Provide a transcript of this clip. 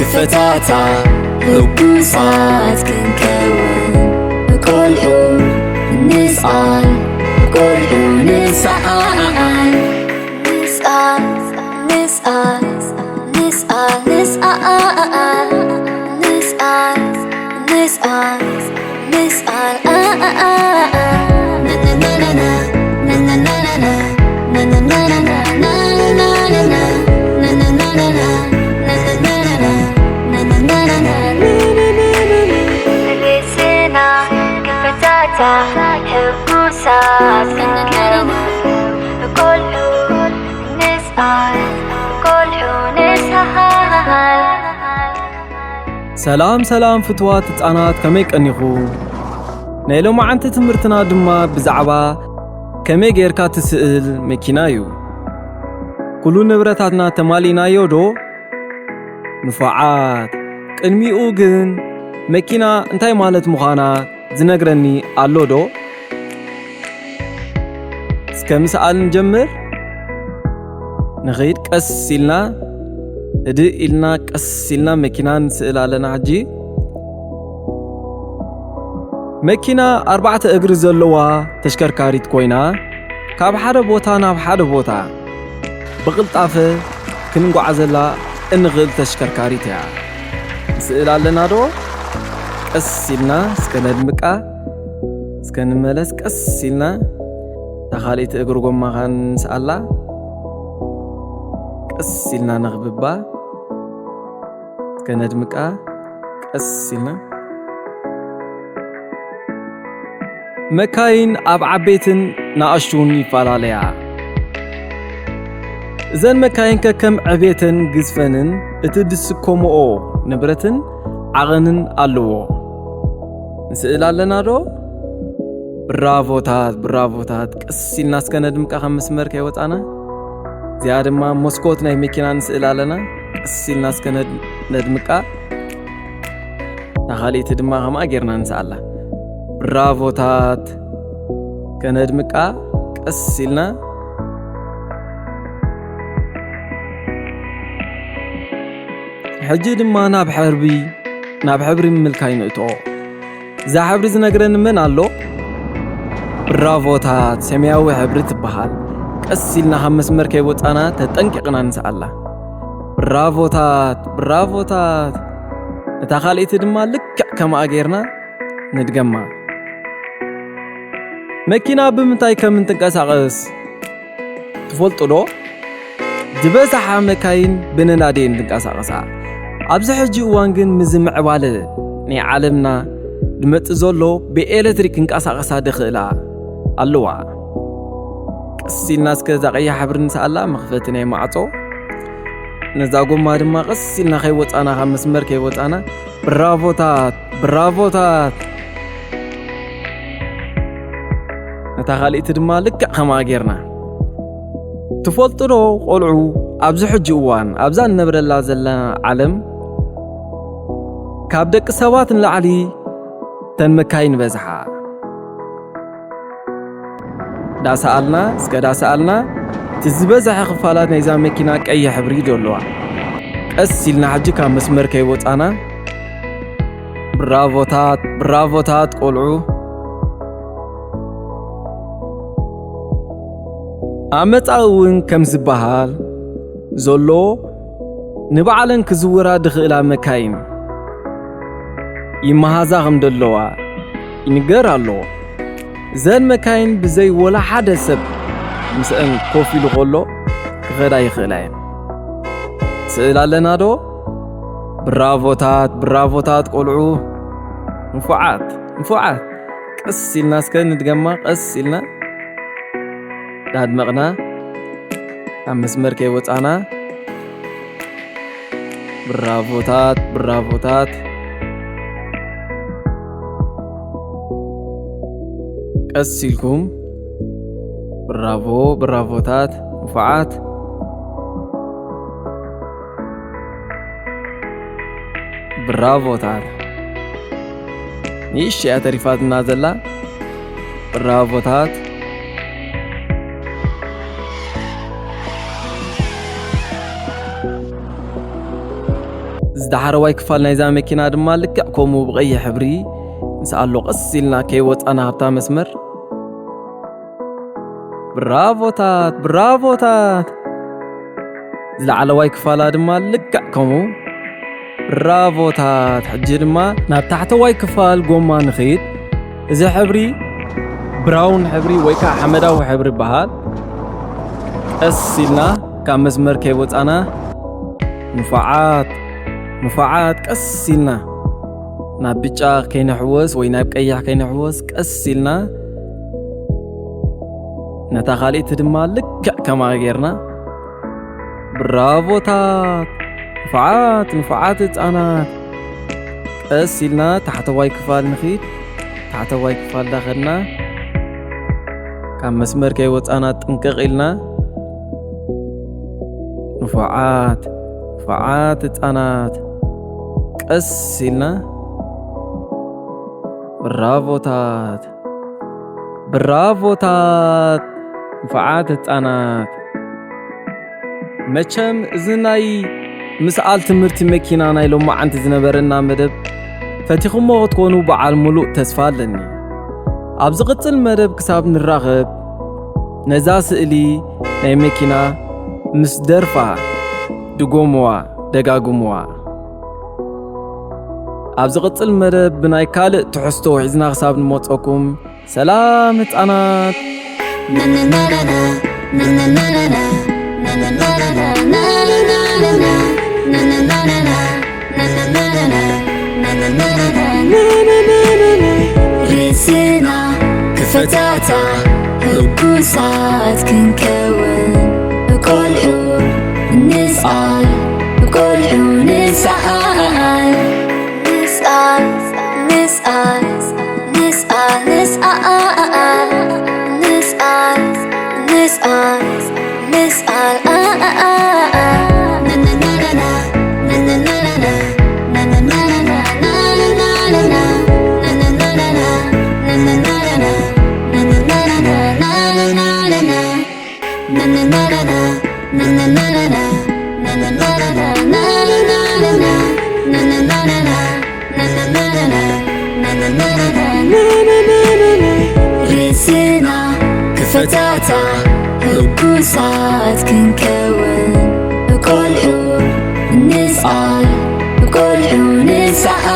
ክፈታታ ህጉሳት ክንከውን፣ ቆልዑ ንስኣል፣ ቆልዑ ንስኣል። ንስኣል፣ ንስኣል፣ ንስኣል፣ ንስኣል፣ ንስኣል፣ ንስኣል፣ ንስኣል። ርእስና ክፈታታ ሕጉሳት ክንከውን፣ ቆልዑ ንስኣል፣ ቆልዑ ንስኣል። ሰላም ሰላም ፍትዋት ህጻናት፣ ከመይ ቀኒኹም? ናይ ሎማዓንቲ ትምህርትና ድማ ብዛዕባ ከመይ ጌርካ ትስእል መኪና እዩ። ኩሉ ንብረታትና ተማሊእናዮ ዶ? ንፉዓት። ቅድሚኡ ግን መኪና እንታይ ማለት ምዃና ዝነግረኒ ኣሎ ዶ? እስከ ምስኣል ንጀምር። ንኸይድ ቀስ ኢልና፣ ህድእ ኢልና፣ ቀስ ኢልና መኪና ንስእል ኣለና። ሕጂ መኪና ኣርባዕተ እግሪ ዘለዋ ተሽከርካሪት ኮይና፣ ካብ ሓደ ቦታ ናብ ሓደ ቦታ ብቕልጣፈ ክንጓዓዘላ እንኽእል ተሽከርካሪት እያ። ንስእል ኣለና ዶ? ቀስ ኢልና እስከ ነድምቃ፣ እስከ ንመለስ። ቀስ ኢልና እታ ካልኣይቲ እግሪ ጎማ ኸኣ ንስኣላ። ቀስ ኢልና ነኽብባ፣ እስከ ነድምቃ። ቀስ ኢልና። መካይን ኣብ ዓበይትን ንኣሽቱን ይፈላለያ። እዘን መካይን ከከም ዕቤተን ግዝፈንን እቲ ዝስከምኦ ንብረትን ዓቐንን ኣለዎ። ንስእል ኣለና ዶ? ብራቮታት፣ ብራቮታት። ቀስ ኢልና እስከ ነድምቃ፣ ከም መስመር ከይወጻና። እዚኣ ድማ መስኮት ናይ መኪና ንስእል ኣለና። ቀስ ኢልና እስከ ነድ-፣ ነድምቃ። እታ ካልኣይቲ ድማ ከምኣ ጌርና ንስኣላ። ብራቮታት። ከነድምቃ ቀስ ኢልና። ሕጂ ድማ ናብ ሕብሪ፣ ናብ ሕብሪ ምምልካይ ንእትኦ። እዛ ሕብሪ ዝነግረኒ መን ኣሎ? ብራቮታት፣ ሰማያዊ ሕብሪ ትበሃል። ቀስ ኢልና ካብ መስመር ከይወጻና ተጠንቂቕና ንስኣላ። ብራቮታት፣ ብራቮታት። እታ ካልኣይቲ ድማ ልክዕ ከምኣ ጌርና ንድገማ። መኪና ብምንታይ ከም እንትንቀሳቐስ ትፈልጡ ዶ? ዝበዝሓ መካይን ብነዳዲ እየን ዝንቀሳቐሳ። ኣብዚ ሕጂ እዋን ግን፣ ምስ ምዕባለ ናይ ዓለምና ዝመጽእ ዘሎ፣ ብኤሌክትሪክ ክንቀሳቐሳ ዝኽእላ ኣለዋ። ቀስ ኢልና እስከ እዛ ቀያሕ ሕብሪ ንስኣላ፣ መኽፈቲ ናይ ማዕጾ። ነዛ ጎማ ድማ ቀስ ኢልና ከይወጻና፣ ካብ መስመር ከይወጻና፣ ብራቮታት፣ ብራቮታት። ነታ ካልኣይቲ ድማ ልክዕ ከምኣ ጌርና። ትፈልጡ ዶ ቆልዑ፣ ኣብዚ ሕጂ እዋን ኣብዛ እንነብረላ ዘለና ዓለም ካብ ደቂ ሰባት ንላዕሊ እተን መካይን በዝሓ። ዳሰኣልና፣ እስከ ዳሰኣልና፣ እቲ ዝበዝሐ ክፋላት ናይዛ መኪና ቀይሕ ሕብሪ እዩ ዘለዋ። ቀስ ኢልና ሕጂ ካብ መስመር ከይወጻና። ብራቮታት፣ ብራቮታት ቆልዑ። ኣብ መጻኢ እውን ከም ዝበሃል ዘሎ፣ ንባዕለን ክዝውራ ዝኽእላ መካይን ይመሃዛ ከም ዘለዋ ይንገር ኣሎ። እዘን መካይን ብዘይ ወላ ሓደ ሰብ ምስአን ኮፍ ኢሉ ከሎ ክኸዳ ይኽእላ እየን። ስእል ኣለና ዶ? ብራቮታት፣ ብራቮታት ቆልዑ። ንፉዓት፣ ንፉዓት። ቀስ ኢልና እስከ ንድገማ፣ ቀስ ኢልና። ዳድመቕና፣ ካብ መስመር ከይወጻና። ብራቮታት፣ ብራቮታት። ቀስ ኢልኩም። ብራቮ፣ ብራቮታት፣ ንፉዓት። ብራቮታት። ንእሽቶ እያ ተሪፋትና ዘላ። ብራቮታት። እዚ ዳሕረዋይ ክፋል ናይዛ መኪና ድማ ልክዕ ከምኡ ብቐይሕ ሕብሪ ንስኣሎ። ቀስ ኢልና ከይወጻና ካብታ መስመር። ብራቮታት፣ ብራቮታት! ዝለዓለዋይ ክፋላ ድማ ልክዕ ከምኡ። ብራቮታት! ሕጂ ድማ ናብ ታሕተዋይ ክፋል ጎማ ንኸይድ። እዚ ሕብሪ ብራውን ሕብሪ ወይ ከዓ ሓመዳዊ ሕብሪ ይበሃል። ቀስ ኢልና ካብ መስመር ከይወጻና፣ ንፉዓት፣ ንፉዓት፣ ቀስ ኢልና ናብ ብጫ ከይንሕወስ ወይ ናብ ቀይሕ ከይንሕወስ፣ ቀስ ኢልና ነታ ካልእቲ ድማ ልክዕ ከማ ጌርና። ብራቮታት! ንፉዓት፣ ንፉዓት ህጻናት! ቀስ ኢልና ታሕተዋይ ክፋል ንኺድ። ታሕተዋይ ክፋል ዳኸድና፣ ካብ መስመር ከይወጻና ጥንቅቕ ኢልና። ንፉዓት፣ ንፉዓት ህጻናት! ቀስ ኢልና። ብራቮታት! ብራቮታት! ንፉዓት ህጻናት! መቸም እዚ ናይ ምስኣል ትምህርቲ መኪና ናይ ሎማዓንቲ ዝነበረና መደብ ፈቲኹሞ ክትኮኑ በዓል ሙሉእ ተስፋ ኣለኒ። ኣብ ዝቕጽል መደብ ክሳብ ንራኸብ፣ ነዛ ስእሊ ናይ መኪና ምስ ደርፋ ድጎምዋ፣ ደጋግምዋ። ኣብ ዝቕጽል መደብ ብናይ ካልእ ትሕዝቶ ሒዝና ክሳብ ንመጸኩም፣ ሰላም ህጻናት! ርእስና ክፈታታ ህጉሳት ክንከውን፣ ቆልዑ ንስኣል፣ ቆልዑ ንስኣል። ንስኣል፣ ንስኣል፣ ንስኣል፣ ንስኣል፣ ንስኣል፣ ንስኣል፣ ንስኣል። ርእስና ክፈታታ ህጉሳት ክንከውን፣ ቆልዑ ንስኣል፣ ቆልዑ ንስኣል።